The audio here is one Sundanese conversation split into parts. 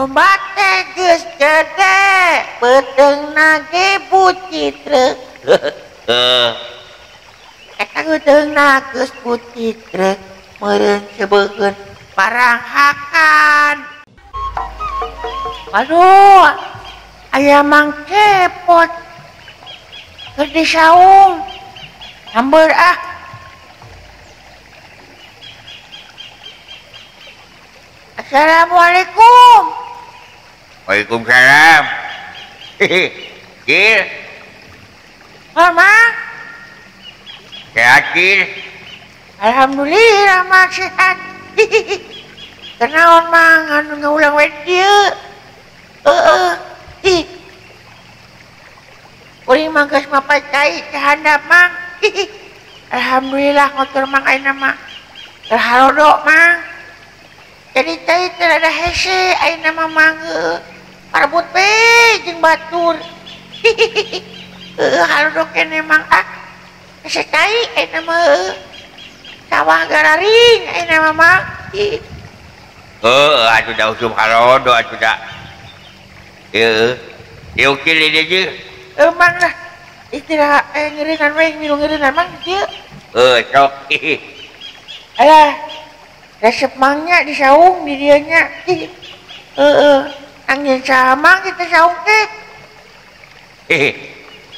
Domba teh geus gede beuteungna ge bucitrek. Eta beuteungna geus bucitrek meureun sebeukeun paranghakan. Aduh, aya Mang Cepot keur di saung. Hambar ah. Assalamualaikum. Waalaikumsalam. Cil. Oh, Mang. Sehat, Cil? Alhamdulillah, Mang, sehat. Kenaon, Mang, anu ngaulang we dieu. Heeh. Ih. Kuring mah geus mapay cai ka handap, Mang. Alhamdulillah ngotor Mang ayeuna mah. Teu harodo, Mang. Jadi cai teh rada hese ayeuna mah Mang heueuh. Parebut we jeung batur. Heueuh harodo keneh Mang ah. Hese cai ayeuna mah heueuh. Sawah gararing ayeuna mah Mang. Heueuh atuh da usum harodo atuh da. Heueuh. Ieu kieu di dieu. Emang lah istirahat ngeureunan we milu ngeureunan Mang dieu. Heuh sok. Alah resep mangnya di saung di dieu nya. Heeh, angin saha Mang kita saung teh.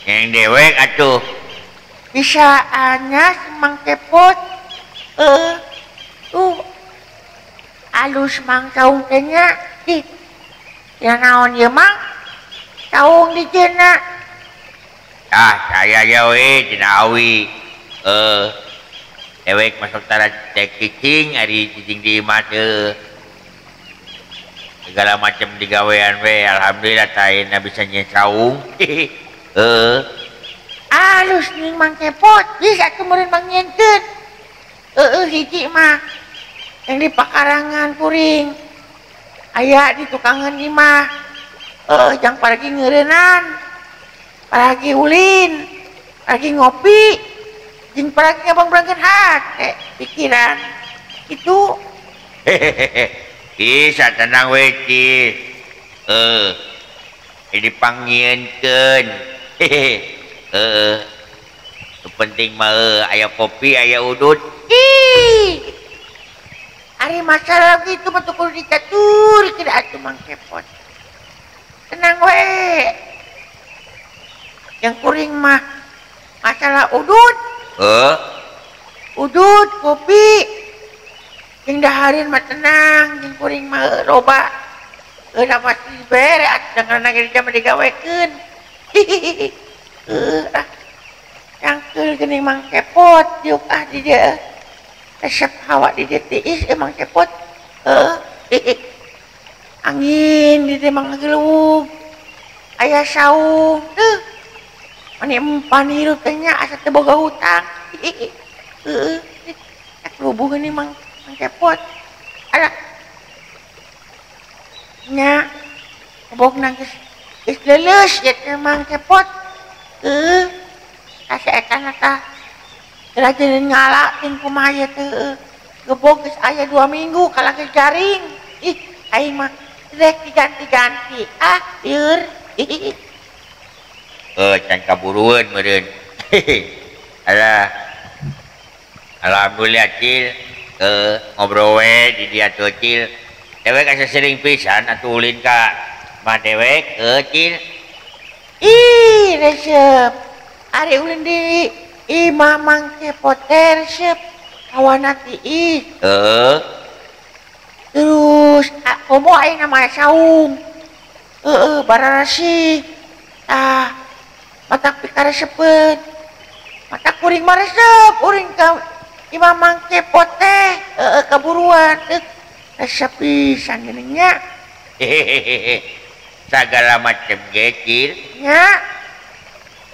Yang dewek atuh. Bisaannya si Mang Cepot. Heeh. Tuh alus Mang saung teh nya. Ih. Ya naon ieu Mang? Saung di cenah. Ah, saya ya we cenah awi. Dewek masuk tara cek cicing ari cicing di imah teh. Segala macam digawean we, alhamdulillah taena bisa nyen saung. Heeh. Alus ning Mang Cepot, bisa atuh meureun Mang nyenkeun. Heeh hiji mah yang di pakarangan kuring. Aya di tukangan imah. Heeh, jang paragi ngeureunnan. Paragi ulin, paragi ngopi, jeung paragi ngabang-bangkeun hate pikiran. Itu. Bisa tenang we, Cil. Heeh. Dipanggieunkeun. Heeh. Nu penting mah aya kopi, aya udut. Ih. Ari masalah gitu mah teu kudu dicatur kieu atuh Mang Cepot. Tenang we. Yang kuring mah masalah udut. Heeh. Udut, kopi. Jeung dahareun mah tenang, jeung kuring mah loba. Heuh pasti bere atuh dengan ge jam digawekeun. Heuh ah. Cangkeul geuning Mang Cepot diuk ah di dieu. Resep hawa di dieu tiis Mang Cepot. Heuh. Angin di dieu mah ngagelewug. Aya saung teuh. Mani empan hirup teh nya asa teu boga hutang. Heueuh. Lubuh geuning Mang Cepot. Alah. Nya bogna geus leuleus ieu teh Mang Cepot. Heueuh. Asa etana tah. Rajin ngala ting kumaha ieu teh heueuh. Gebog geus aya 2 minggu kalah geus garing. Ih, aing mah rek diganti-ganti. Ah, lieur. Can kaburueun meureun. Alah. Alhamdulillah Cil, ngobrol we di dieu atuh Cil. Dewek asa sering pisan atuh ulin ka mah dewek Cil. Ih, resep. Ari ulin di imah Mang Cepot teh resep. Hawana tiis. Heeh. Terus komo ayeuna mah saung. Heeh, bararasih. Tah, matak pikaresepeun. Matak kuring mah resep uring ka imah Mang Cepot teh, heeh kaburuan. Resep pisan geuning nya. Hehehe. Sagala macem ge, Cil. Nya.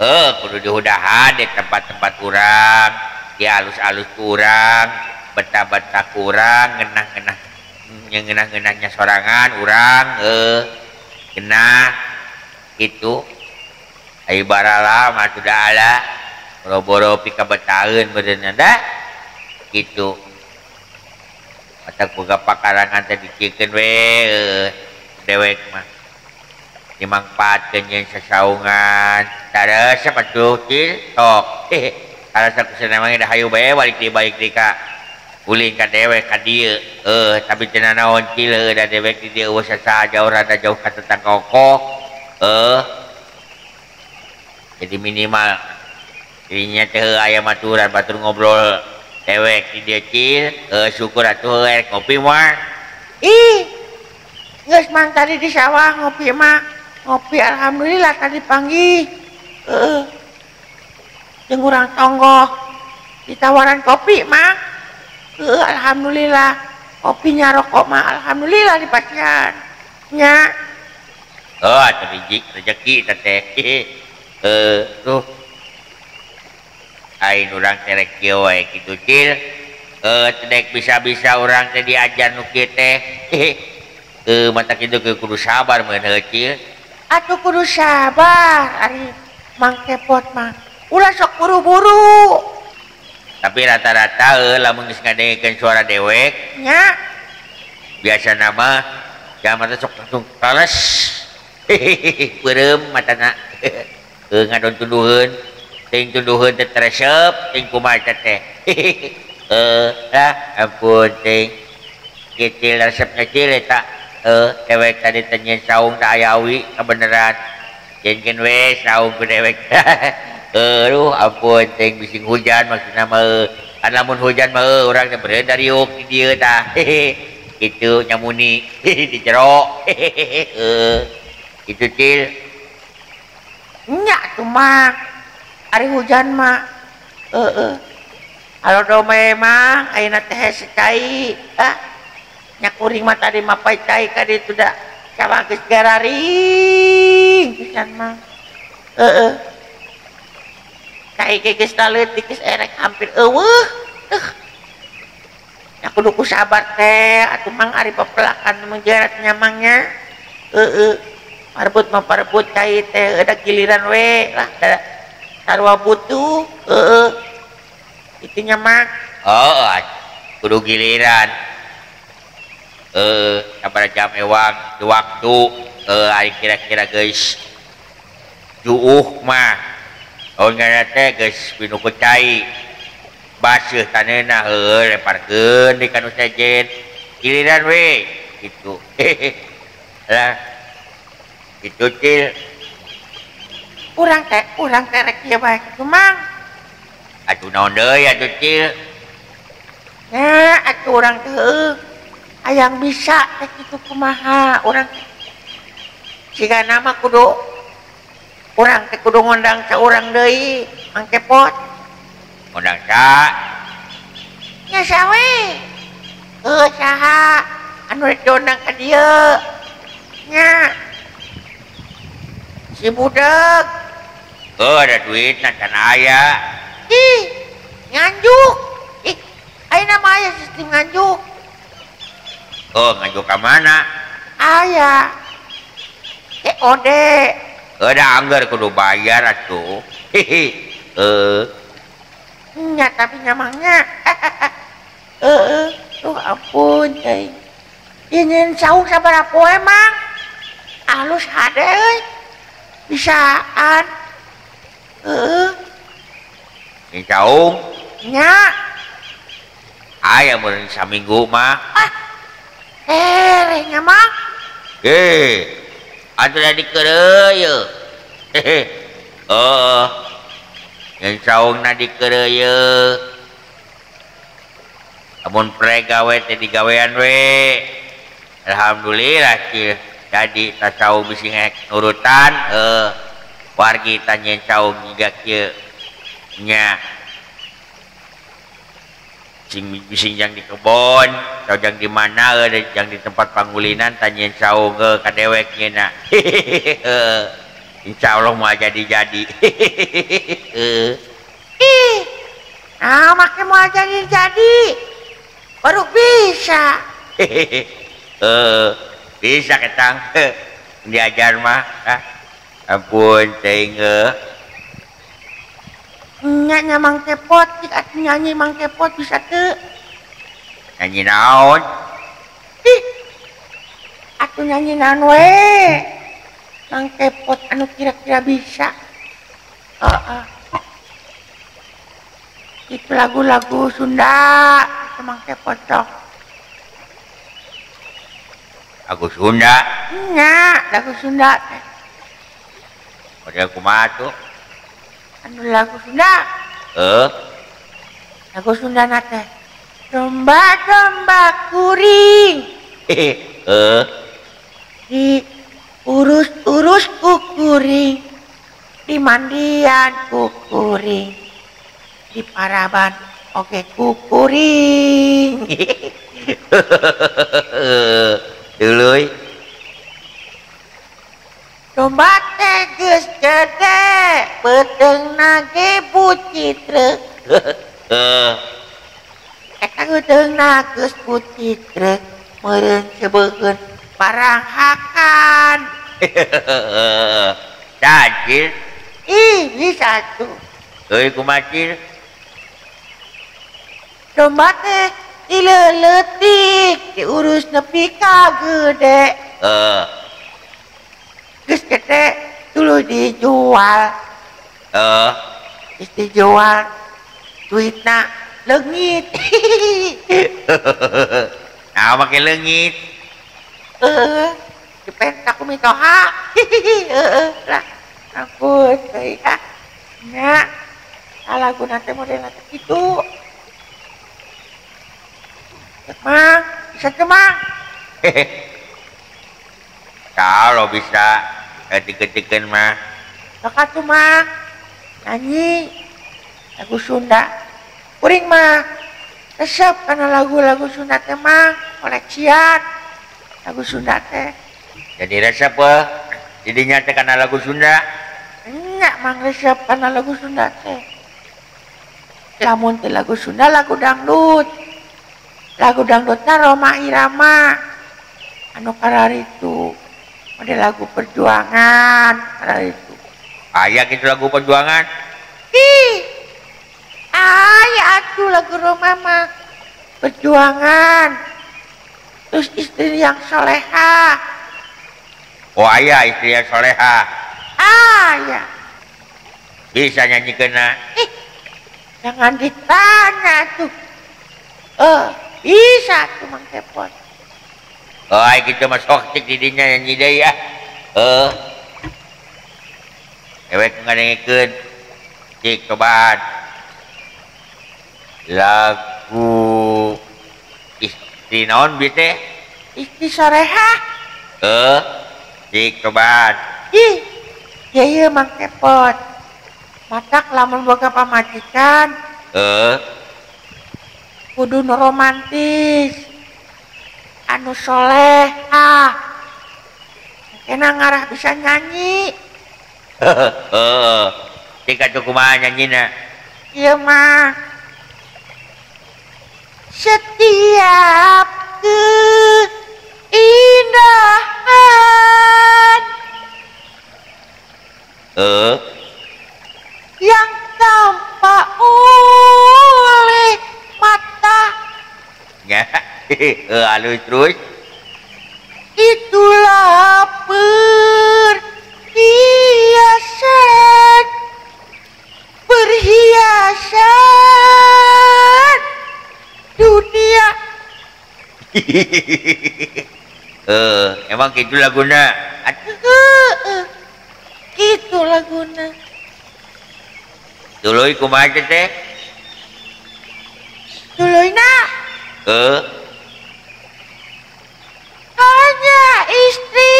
Heuh, kudu dihudahan di tempat-tempat urang, di alus-alus kurang, betah-betah kurang, ngeunah-ngeunah ngeunah-ngeunahnya sorangan urang, ngeunah itu. Ai barala mah sudah ala boro-boro pikabetaheun beureunna da. Gitu. Matak boga pakarangan teh dicikeun we. Dewek mah dimangpaatkeun jeung sasaungan taresep atuh cil tok karasa kusana mah da hayu bae balik deui ka ulin ka dewek ka dieu tapi teu nanaon cil da dewek di dieu eueuh sasaha jauh rada jauh ka tetangga kokoh jadi minimal dirinya teh aya maturan batur ngobrol dewek di dieu cil syukur atuh rek ngopi mah ih geus mang tadi di sawah ngopi mah ngopi alhamdulillah tadi panggih heeh jeung urang tonggoh ditawaran kopi mah heeh alhamdulillah kopinya rokok mah alhamdulillah dipasihan nya oh atuh rezeki teh tuh aing urang teh rek kieu wae kitu cil teh bisa-bisa urang teh diajar nu kieu teh mata kitu kudu sabar mun heuh cil atuh kudu sabar ari Mang Kepot mah ulah sok buru-buru tapi rata-rata lamun geus ngadengekeun suara dewek nya biasana mah jalma teh sok langsung tales beureum matana ngadon tunduheun ting tunduheun teh teresep ting kumaha teh lah ampun ting kecil resep kecil eta dewek tadi teh nyen saung da aya awi kabeneran jenkeun we saung ku dewek aduh ampun ting bising hujan maksudna mah lamun hujan mah urang teh beureum dariuk di dieu tah kitu nyamuni di jero kitu cil nya atuh mah ari hujan mah heeh halo dome mah ayeuna teh hese cai ah nya kuring mah tadi mah pai cai ka ditu da sawah geus gararing pisan mah heeh cai ge geus leutik geus erek hampir eueuh nya kudu ku sabar teh atuh mang ari pepelakan menjerat nyamangnya heeh parebut mah parebut cai teh da giliran we lah da sarua butuh heeh itunya mah oh kudu giliran sabaraha jam ewang di waktu ari kira-kira geus juuh mah oh ngana teh geus pinuh ku cai baseuh taneuna heueuh lemparkeun di kanu sejen giliran we kitu lah kitu cil urang teh rek ieu bae kitu mang atuh naon deui atuh cil nya atuh urang teh heueuh hayang bisa teh kitu kumaha urang sigana mah kudu urang teh kudu ngondang ka urang deui Mang Kepot ngondang ka nya sawe heuh saha anu rek diondang ka dieu nya si budak heuh ada duitna can aya ih nganjuk ih ayeuna mah aya sistem nganjuk oh nganjuk ka mana aya COD da anggar kudu bayar atuh hehe nya tapi nyamangnya heeh tuh ampun euy ingin saung sabaraha poe mang alus hade euy bisaan heeh saung nya aya mun saminggu mah ah tereh nya mang atuh da dikeureuy hehe oh yang saungna dikeureuy lamun pre gawe teh digawean we alhamdulillah cil jadi saung bisi nurutan wargi tanya saung jiga kieu nya sing bising jang di kebon atau jang di mana jang di tempat pangulinan tanya saung ka dewek nyeuna insyaallah mau jadi-jadi ih nah make mau jadi-jadi baru bisa bisa ketang diajar mah ampun teuing nya Mang Kepot cik nyanyi Mang Kepot bisa teu nyanyi naon ih Atuh nyanyi naon we. Mang Kepot anu kira-kira bisa. Heeh. Itu lagu-lagu Sunda Mang Kepot sok. Lagu Sunda? Nya, lagu Sunda teh. Model kumaha tuh? Anu lagu Sunda? Heeh. Lagu Sunda na teh. Domba-domba kuring. Heeh. Di urus-urus kukuring, di mandian kukuring, di paraban oke kukuring. Tuluy. Domba teh geus gede, beuteungna ge bucitreuk. Eta beuteungna geus bucitreuk, meureun sebeukeun barang hakan. Cacil. Ih, bisa tuh. Euy kumaha cil? Domba teh dileuletik, diurus nepi ka gede. Heeh. Geus gede tuluy dijual. Heeh. Geus dijual, duitna leungit. Nah, make leungit. Heeh, dipenta ku mitoha. Heeh, lah. Ampun teuing ah. Nya, laguna teh modelna teh kitu. Mang, bisa teu Mang? Kalau bisa, diketik-ketikan mah. Sok atuh Mang, nyanyi lagu Sunda. Kuring mah resep kana lagu-lagu Sunda teh Mang, koleksian lagu Sunda teh. Jadi resep weh, jadinya teh kana lagu Sunda. Nya Mang resep kana lagu Sunda teh. Lamun teh lagu Sunda lagu dangdut. Lagu dangdutna Rhoma Irama anu kararitu model lagu perjuangan kararitu. Aya kitu lagu perjuangan? Ih, aya atuh lagu Rhoma mah perjuangan. Terus istri yang soleha. Oh aya istri yang soleha. Aya. Bisa nyanyikeunna? Ih, jangan ditanya tuh. Bisa tuh Mang Kepot. Oh, ai kitu mah sok cik di dinya nyanyi deui ah. Heuh. Ewek ngadengekeun. Cik cobaan. Lagu istri naon bieu teh? Istri soleha. Heuh. Cik cobaan. Ih, ieu ieu Mang Kepot. Matak lamun boga pamajikan. Heuh. Kudu nu romantis, anu soleha, kena ngarah bisa nyanyi. Heeh, cik atuh kumaha nyanyina? Ieu mah setiap keindahan yang tampak oleh mata. Ya, halus terus. Itulah perhiasan, perhiasan dunia. Emang gitu laguna? Gitu laguna. Tuluy kumaha teh? Tuluyna. Hanya istri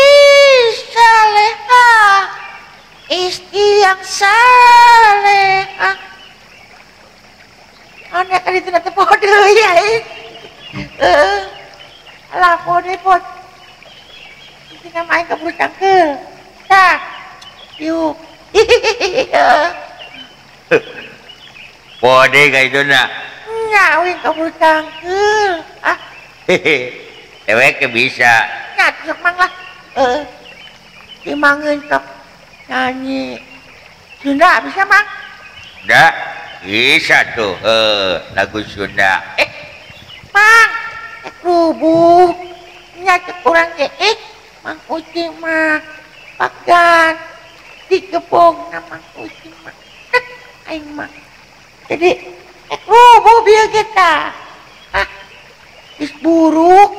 saleha, istri yang saleha. Aneh kan itu nanti pode ya. Alah pode pot. Itu nama aing keburu cangkel. Tah, yuk. Pode kayak itu nak. Nyawin keburu cangkel. Ah. Dewek bisa. Nya sok mang lah. Dimangeun sok nyanyi Sunda bisa mang? Enggak, bisa tuh lagu Sunda. Mang, rubuh nya cek urang ge Mang Uci mah pagan digebong na Mang Uci mah. Aing mah. Jadi rubuh bieu kita. Ah, geus buruk.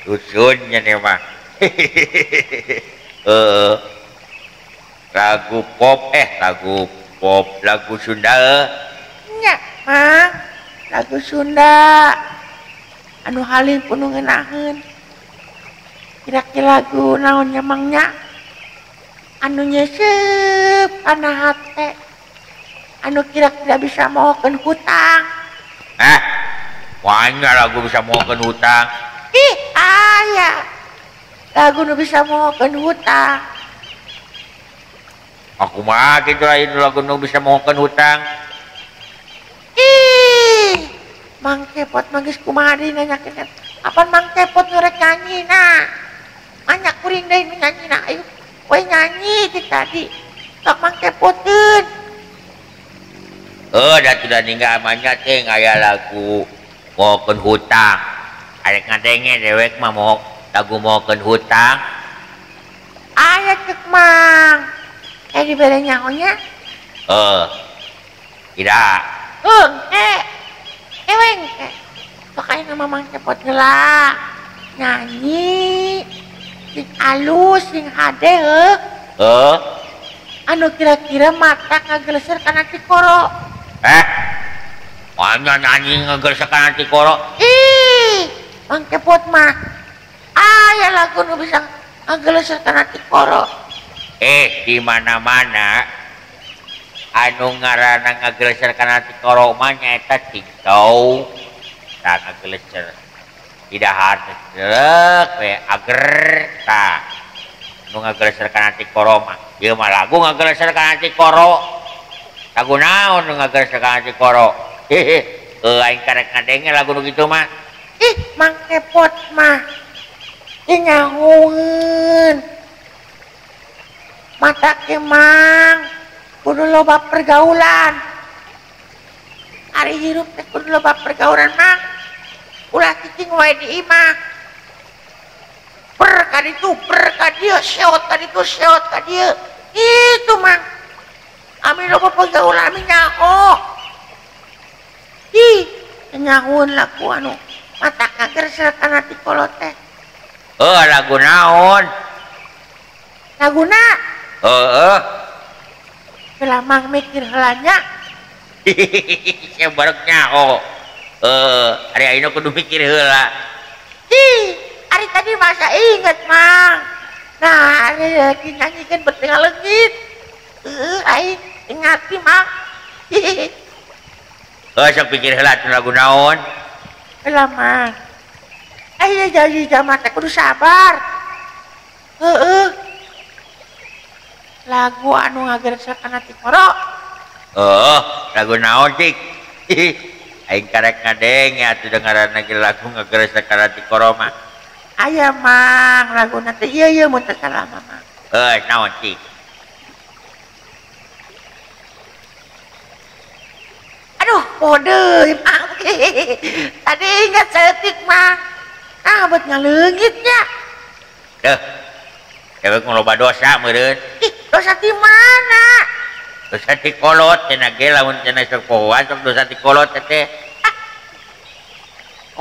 Susunnya nih mah. Lagu pop lagu Sunda nya Mang, lagu Sunda anu halim penuh ngeunaheun. Kira-kira lagu naon nya Mang nya? Anu nyeuseup kana hate, anu kira-kira bisa mohokeun hutang. Banyak lagu bisa mohokeun hutang. Ih, aya lagu nu bisa mohokeun hutang. Aku mah kitu lain lagu nu bisa mohokeun hutang. Ih, Mang Kepot mah geus kumaha deui nanyakeun. Apan Mang Kepot nu rek nyanyi na? Banyak kuring deui nu nyanyi na. Ayo we nyanyi ti tadi. Sok Mang Kepoteun. Da sudah ninggal manya teh aya lagu mohokeun hutang. Arek ngadenge dewek mah moho lagu mohokeun hutang. Aya cek Mang. Dibere nyaho nya? Tidak. Eweng. Sok aya nama Mang Kepot heula. Nyanyi sing alus sing hade heuh. Anu kira-kira mata ngageleser kana tikoro. Mana nyanyi ngageleser kana tikoro? Ih, Mang Kepot mah aya lagu nu bisa ngageleser kana tikoro. Di mana-mana anu ngaranna ngageleser kana tikoro mah nyaeta cicau. Tah ngageleser. Tidak harus jelek we ager tah. Nu ngageleser kana tikoro mah. Ieu mah lagu ngageleser kana tikoro. Lagu naon nu ngageleser kana tikoro? Hehe, aing karek ngadenge lagu nu kitu mah. Ih, Mang Kepot mah. Ih nyahoeun. Mata ke Mang kudu loba pergaulan. Ari hirup teh kudu loba pergaulan Mang. Ulah cicing wae di imah. Per ka ditu, per ka dieu, seot ka ditu, seot ka dieu. Itu Mang. Ami loba pergaulan ami nyaho. Ih, nyahoeun lagu anu mata kagersel kana tikoro teh. Lagu naon? Laguna? Heeh. Heula Mang mikir heula nya. Sia barek nyaho. Ari ayeuna kudu mikir heula. Ih, ari tadi masa inget Mang. Nah, ari lagi nyanyikeun bet ngaleungit. Aing ngarti Mang. Sok pikir heula teh lagu naon? Heula Mang. Aya jadi zaman teh kudu sabar. Heeh. Lagu anu ngagersel kana tikoro. Lagu naon cik? Aing karek ngadenge atuh dengaranna ge lagu ngagersel kana tikoro mah. Aya Mang, laguna teh ieu ieu mun teu salah mah. Naon cik? Aduh, poho deui Mang. Tadi ingat saeutik Mang. Ah, bet ngaleungit nya. Deuh. Dewek loba dosa meureun. Ih, dosa di mana? Dosa ti kolot cenah ge lamun cenah sok pohoan sok dosa ti kolot teh. Ah.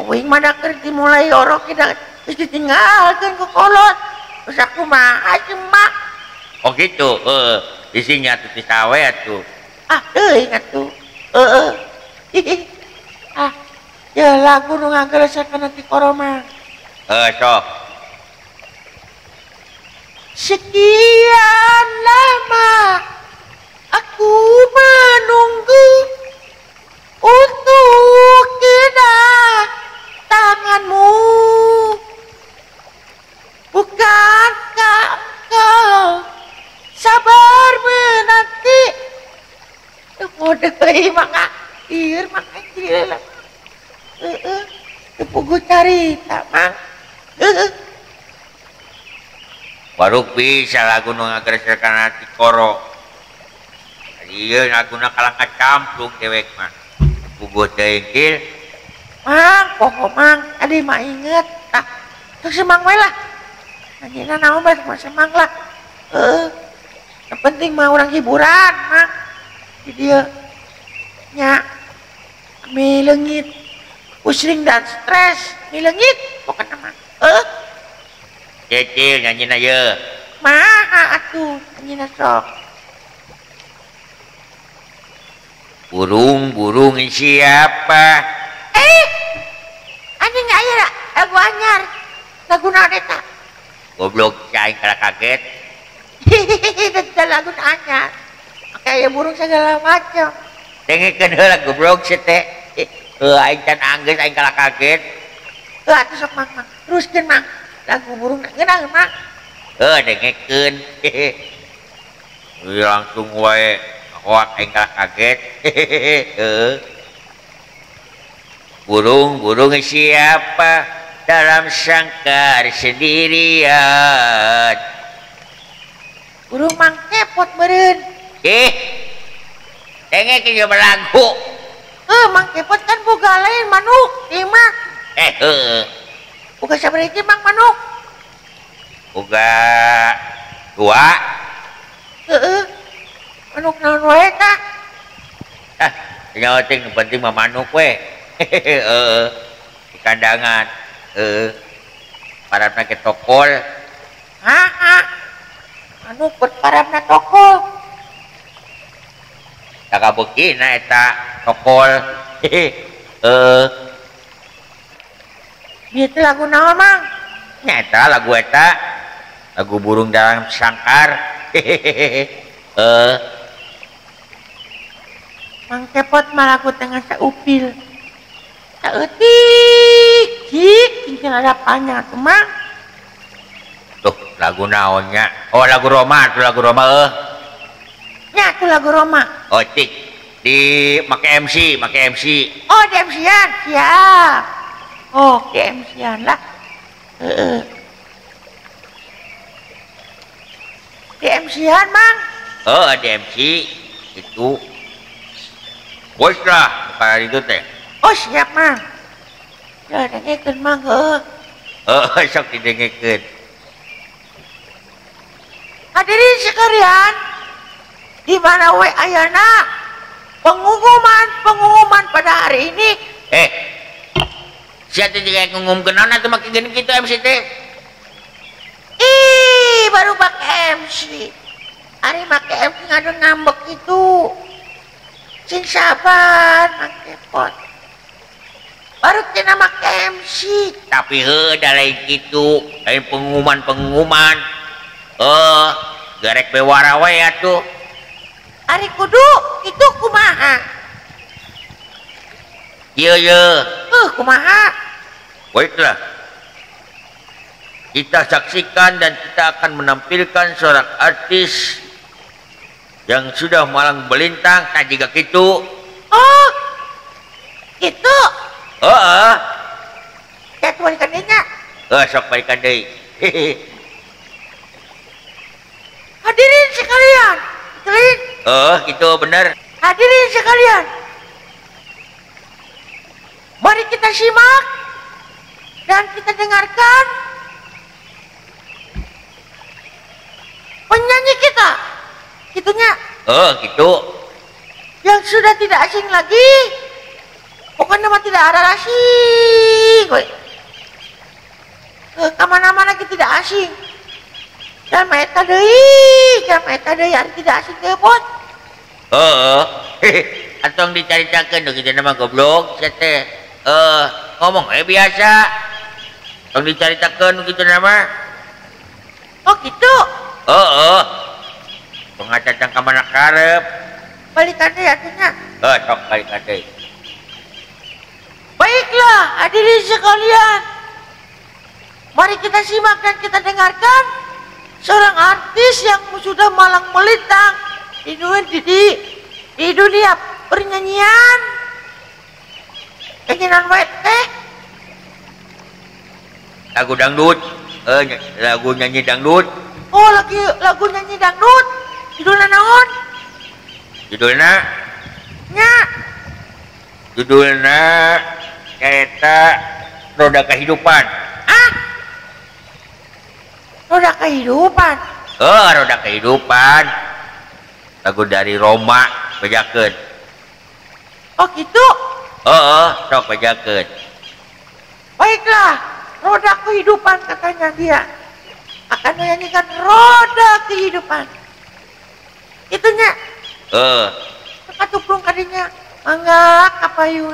Uing mah da keur dimulai orok da geus ditinggalkeun ku kolot. Dosa kumaha cuma. Oh gitu, heeh. Isinya atuh ti sawe atuh. Ah, teuing atuh. Heeh. Ah, ya lagu nu ngageleser kana tikoro mah. Sok. Sekian lama aku menunggu untuk kedatanganmu. Bukankah engkau sabar menanti? Deui Mang ieu Mang jadi leulah. Heeh, teu puguh carita Mang. Heeh. Baru bisa lagu nu ngagersel kana tikoro. Ieu laguna kalah kacamplung dewek mah. Puguh teuing. Mang, poho mang, adi mah inget. Tah, sok semang we lah. Nanyina naon bae semang lah. Heeh. Yang penting mah urang hiburan, mang. Di dieu nya mi leungit. Pusing dan stres, mi leungit pokona mah. Heeh. Cecil nyanyina ye. Maha atuh nyanyina sok. Burung-burung siapa? Anjing aya lagu anyar. Lagu naon eta? Goblok aing kalah kaget. Hehehe, lagu anyar. Kayak burung segala macam. Dengekeun heula goblok sia teh. Heuh aing can anggeus aing kalah kaget. Heuh atuh sok mang mang. Teruskeun mang. Lagu burung ngeunah mang. Heuh dengekeun. Langsung wae hoak aing kalah kaget. Heeh. Burung-burung siapa dalam sangkar sendirian? Burung mang kepot meureun. Dengekeun ieu lagu. Mang kepot kan boga lain manuk ieu mah. Heuh. Boga sabaraha hiji mang manuk? Boga dua. Heeh. Manuk naon wae tah? Ah, nyawa teh nu penting mah manuk we. Heeh. Di kandangan. Heeh. Parabna ke tokol. Heeh. Manuk berparabna tokol. Tak kabeukina eta tokol. Heeh. Ieu teh lagu naon mang? Nya eta lagu eta. Lagu burung dalam sangkar. Heeh. Mang Kepot mah lagu tengah saupil. Saeutik, cik, cincin ada panjang atuh mang. Tuh, lagu naonnya? Oh, lagu Roma, tuh lagu Roma eueuh. Nya tuh lagu Roma. Oh, cik. Di make MC, make MC. Oh, di MC-an, siap. Oh, di MC-an lah. Heeh. Di MC-an, Mang. Oh, di MC itu. Bos lah, kayak itu teh. Oh, siap, Mang. Ya, dengekeun, Mang, heuh. Heeh, sok didengekeun. Hadirin sekalian, di mana we ayana pengumuman pada hari ini. Sia teh jiga ngumumkeun naon atuh make geuning kitu MC teh? Ih, baru make MC. Ari make MC ngadon ngambek itu. Sing sabar, Mang Kepot. Baru kena make MC. Tapi heuh da lain kitu, lain pengumuman-pengumuman. Garek bewara we atuh. Ari kudu itu kumaha? Ieu ye. Kumaha? Baiklah. Kita saksikan dan kita akan menampilkan seorang artis yang sudah malang melintang tak jiga kitu. Oh. Gitu. Heeh. Ya balikan deui nya. Heuh, sok balikan deui. Hadirin sekalian. Hadirin. Oh, gitu bener. Hadirin sekalian. Mari kita simak dan kita dengarkan penyanyi kita. Gitunya. Oh, gitu. Yang sudah tidak asing lagi. Pokoknya mah tidak ada asing. Kemana-mana kita tidak asing. Dan eta deui, jam eta deui ari tidak asing deui, Bot. Heeh. Atong dicaritakeun kitu mah goblok sia teh. Ngomong we biasa. Tong dicaritakeun kitu mah. Oh, gitu. Heeh. Pengacacang ka mana karep. Balikan deui atuh nya. Heuh, sok balikan deui. Baiklah, hadirin sekalian. Mari kita simak dan kita dengarkan seorang artis yang sudah malang melintang di dunia pernyanyian. Nyanyian wae teh. Lagu dangdut. Lagu nyanyi dangdut. Oh, lagu nyanyi dangdut. Judulna naon? Judulna? Nya. Judulna Eta roda kehidupan. Ah, roda kehidupan. Oh, roda kehidupan. Lagu dari Rhoma bejakeun. Oh gitu? Oh, sok bejakeun. Baiklah, roda kehidupan katanya dia akan menyanyikan roda kehidupan. Itunya. Katuplung kadinya, mangga kapayun.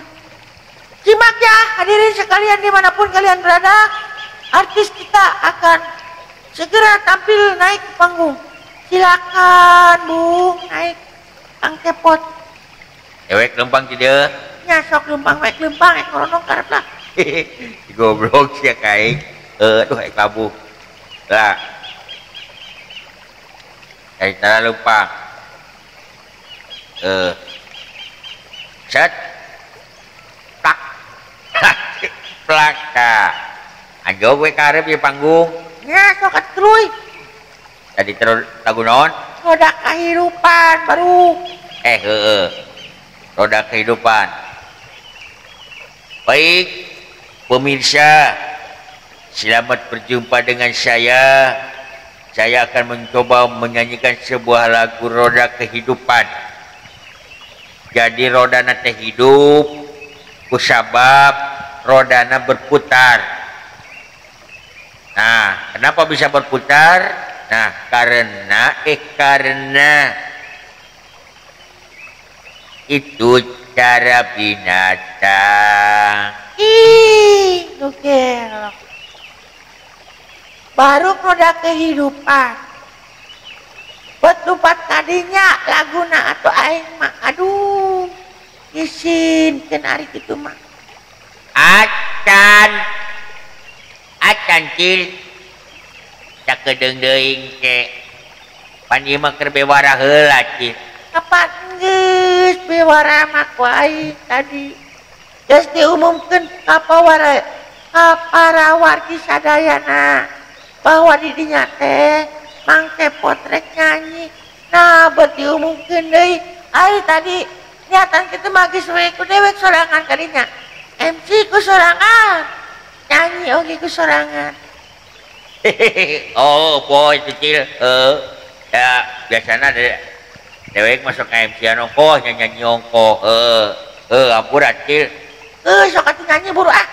Simak ya, hadirin sekalian dimanapun kalian berada, artis kita akan segera tampil naik ke panggung. Silakan, Bung, naik Kang Kepot. Ewek lempang tidak? Ya, sok lempang, wek lempang, ek koronong karep lah. Goblok sia kaing. Aduh, ek labuh. Lah. Eta lempang. Set. Plak. Plak. Anjog we karep di panggung. Ya, sok atuh. Tadi terus lagu naon? Roda kehidupan baru. Heeh. Roda kehidupan. Baik, pemirsa, selamat berjumpa dengan saya. Saya akan mencoba menyanyikan sebuah lagu roda kehidupan. Jadi rodana teh hidup kusabab rodana berputar. Nah, kenapa bisa berputar? Nah, karena itu cara binatang. Ih, oke. Baru roda kehidupan. Betupat tadinya laguna atau aing mah aduh isin ari kitu mah. Acan. Acan cil. Cakedeung deui ke. Pan ieu mah keur bewara heula cil. Kapan geus bewara mah ku aing tadi. Geus diumumkeun ka para wargi sadayana bahwa di dinya teh Mang Kepot rek nyanyi. Nah, bet diumumkeun deui. Ari tadi niatan kitu mah geus we ku dewek sorangan kadinya. MC ku sorangan, nyanyi oge ku sorangan. Oh, boy kecil. Ya biasana dewek masuk ke MC ongkoh nyanyi ongkoh. Ampura cil. Sok atuh nyanyi buru ah.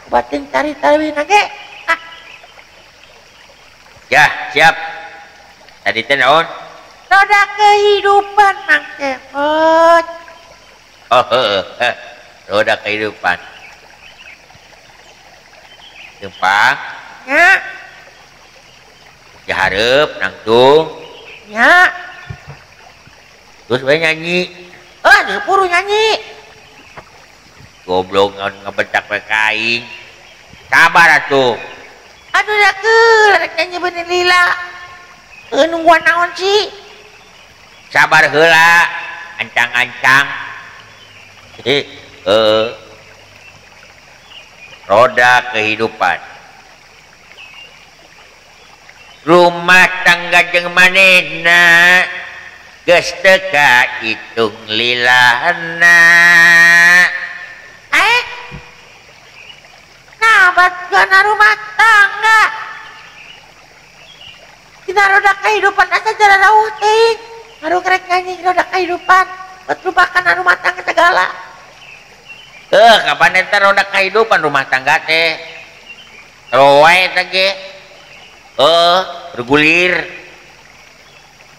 Batin cari-cari ge. Ah. Ya, siap. Tadi teh naon? Roda kehidupan Mang Kepot. Oh, roda kehidupan. Lempang. Ya. Ya hareup nangtung. Ya. Terus we nyanyi. Oh, buru nyanyi. Goblok ngebentak we ka aing. Sabar atuh. Aduh da keur rek nyanyi bener lila. Nungguan naon sih? Sabar heula, ancang-ancang. Roda kehidupan. Rumah tangga jeung manehna geus teu kahitung lilana. Nah, bat gana rumah tangga. Dina roda kehidupan asa jararauh teuing. Baru kerek nyanyi roda kehidupan, bet lupakan rumah tangga segala. Kapan eta roda kehidupan rumah tangga teh? Roe eta ge. Bergulir.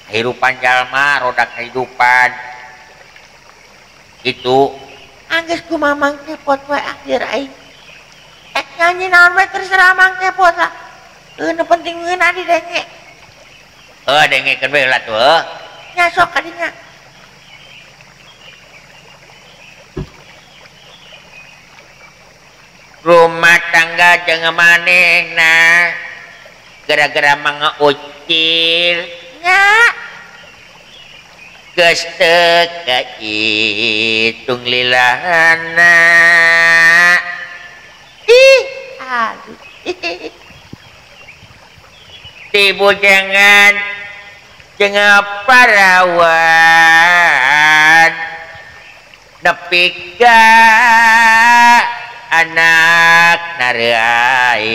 Kehidupan jalma, roda kehidupan. Gitu. Anggeus kumaha Mang Kepot we akhir aing. Ek nyanyi naon we terserah Mang Kepot lah. Nu penting ngeunah didenge. Dengekeun we lah tuh. Nya sok kadinya. Rumah tangga jeung manehna gara-gara Mang Ucil nya geus teu kahitung lilana. Ih, aduh. Tibu jangan jeung parawan nepi ka Anak nareai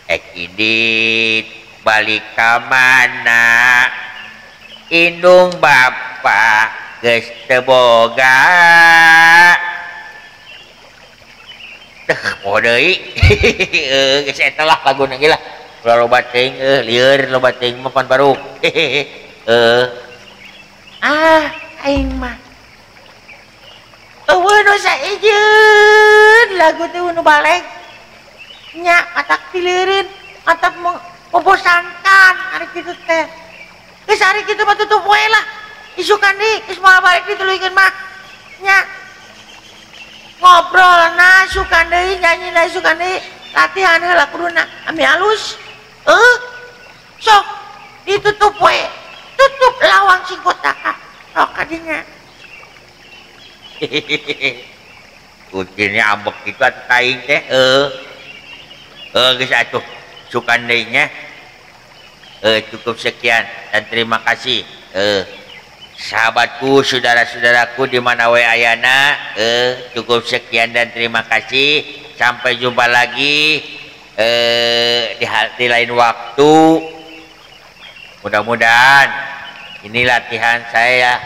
Ekidit balik ka mana indung bapa geus teu boga teh poho deui geus eta lah laguna ge lah ulah loba teuing lieur loba teuing mah pan baruk ah aing mah eueuh nu saejeun lagu teh nu baleg nya matak tileureun matak membosankan ari kitu teh geus ari kitu mah tutup we lah isukan deui geus moal balik dituluykeun mah nya ngobrol na sukan deui nyanyi na sukan deui latihan heula kuduna ami alus sok ditutup we tutup lawang sing kotaka sok kadinya kucingnya ambek kitu atuh aing teh geus atuh sukan deui nya cukup sekian dan terima kasih sahabatku, saudara-saudaraku di mana we ayana, cukup sekian dan terima kasih. Sampai jumpa lagi di lain waktu. Mudah-mudahan ini latihan saya,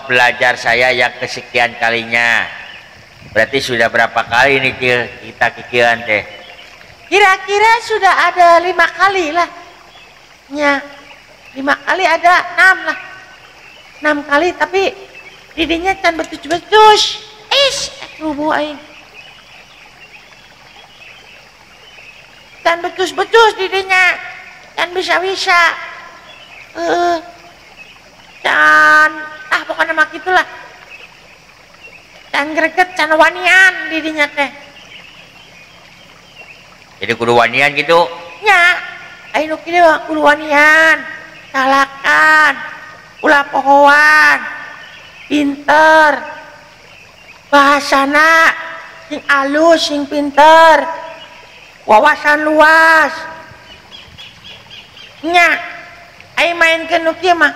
belajar saya yang kesekian kalinya. Berarti sudah berapa kali nih Cil kita kikian teh? Kira-kira sudah ada 5 kali lah. Ya, 5 kali ada 6 lah. 6 kali tapi didinya can becus-becus. Is, rubuh aing. Can becus-becus didinya. Can bisa-bisa. Can pokoknya mah gitulah. Can greget, can wanian didinya teh. Jadi kudu wanian gitu? Nya, aing nu kieu kudu wanian, talakan. Ulah pohoan, pinter, bahasana sing alus, sing pinter, wawasan luas. Nya, aing mainkeun nu kieu mah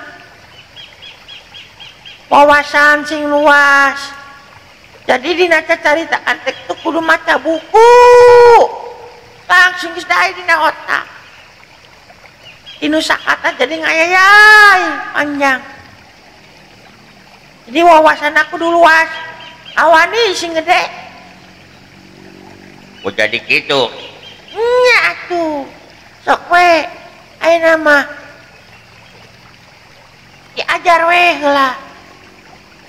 wawasan sing luas. Jadi dina cacaritaan teh kudu maca buku, langsung geus dae dina otak. Inu sakata jadi ngayayai panjang. Jadi wawasan aku dulu luas. Awani sing gede. Oh jadi gitu. Nya atuh. Sok we ayeuna mah diajar we heula.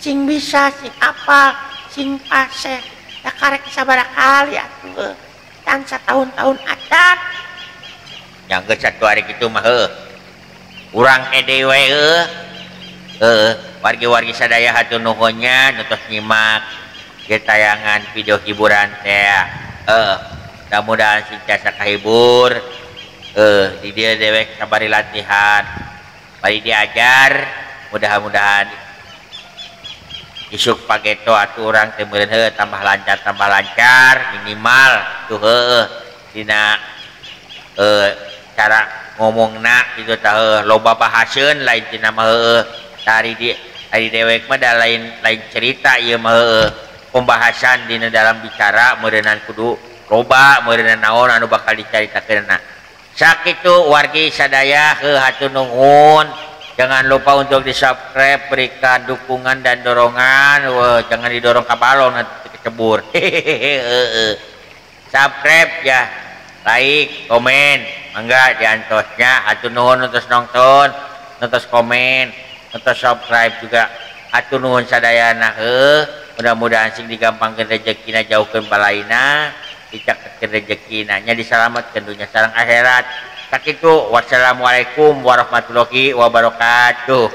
Sing bisa, sing apal, sing paseh. Da karek sabaraha kali atuh. Can satahun-tahun acan. Yang geus satu hari kitu mah heuh. Urang ede we heuh. Wargi-wargi sadaya hatur nuhun nya nu tos nyimak ieu tayangan video hiburan teh. Mudah-mudahan sing tiasa kahibur. Di dieu dewek sabari latihan, bari diajar, mudah-mudahan isuk pageto atuh urang teh meureun heuh tambah lancar minimal tuh heuh dina cara ngomongna gitu tah heuh loba bahaseun lain tina mah heuh dari di ari dewek mah da lain cerita ieu mah heuh pembahasan dina dalam bicara meureunnan kudu loba meureunnan naon anu bakal dicaritakeunna. Sakitu wargi sadaya heuh hatur nuhun. Jangan lupa untuk di-subscribe, berikan dukungan dan dorongan. Wah, jangan didorong ke balong nanti kecebur. Subscribe ya, like, komen, mangga diantosnya. Hatur nuhun untuk nonton, untuk komen, untuk subscribe juga. Hatur nuhun sadayana heuh. Mudah-mudahan sing digampangkeun rezekina, jauhkeun balaina, dicaketkeun rezekina, nya disalametkeun dunya sareng akhirat. Sakitu, wassalamualaikum warahmatullahi wabarakatuh.